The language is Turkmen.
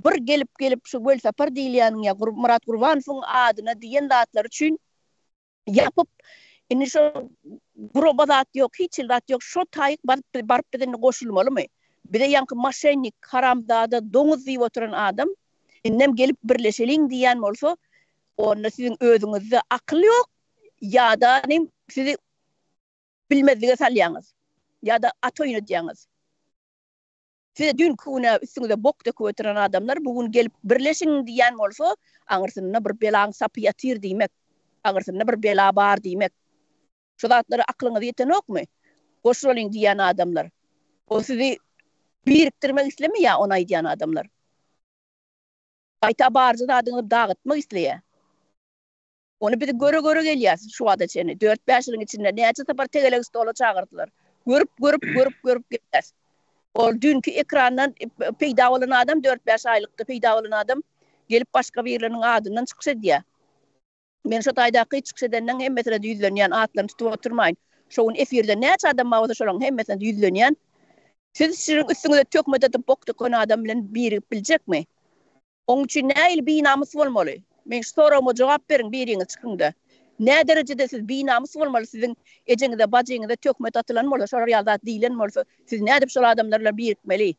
Bir gelip gelip şu Welsapar diýilýäniň ýa Myrat Gurbanowyň adyna diýen zatlary üçin ýapyp indi şo gurama zat ýok hiç hili zat ýok şo taýyk baryp baryp biz indi goşulmalymy? Bize ýaňky moşennik haramzada doňuz diýip oturan adam indem gelip birleşeliň diýýän bolsa onda siziň özüňizde akyl ýok ýa-da sizi bilmezlige salýaňyz ýa-da at oýnadýaňyz. Size düýnki güne üstüňize bok döküp oturan adamlar bu gün gelip birleşiň diýýän bolsa, aňyrsynda bir belaň sapy ýatyr diýmek. Aňyrsynda bir bela bar diýmek. Şu zatlara aklyňyz ýetenokmy? Goşulalyň diýýän adamlar. O sizi birikdirmek islemeýär ony aýdýan adamlar. Gaýta barja zadyňyzy dagytmak isleýär. Ony biz göre-göre gelýäs şu wagta çenli. Dört-bäş ýylyň içinde näçe sapar tegelek stola çagyrdylar. Görüp, görüp, görüp, görüp gelýäs. Ol düýnki ekrandan peýda bolan adam, dört-bäş aýlykda peýda bolan adam gelip başga birleriniň adyndan çykyş edýär. Men şo taýdaky çykyş edenleň hemmesine-de ýüzlenýän, atlaryny tutup oturmaýyn. Şo gün efirde näçe adam bar bolsa şolaryň hemmesine-de ýüzlenýän. Siz siziň üstüňize töhmet atyp bok döken adam bilen birigip biljekmi? Oň üçin nähili binamys bolmaly? Meň şu soragyma jogap beriň biriňiz çykyňda. Nä derejede siz binamys bolmaly siziň ejeňize bajyňyza töhmet atylan bolsa şolar ýaly zat diýilen bolsa siz nädip şol adamlar bilen birikmeli?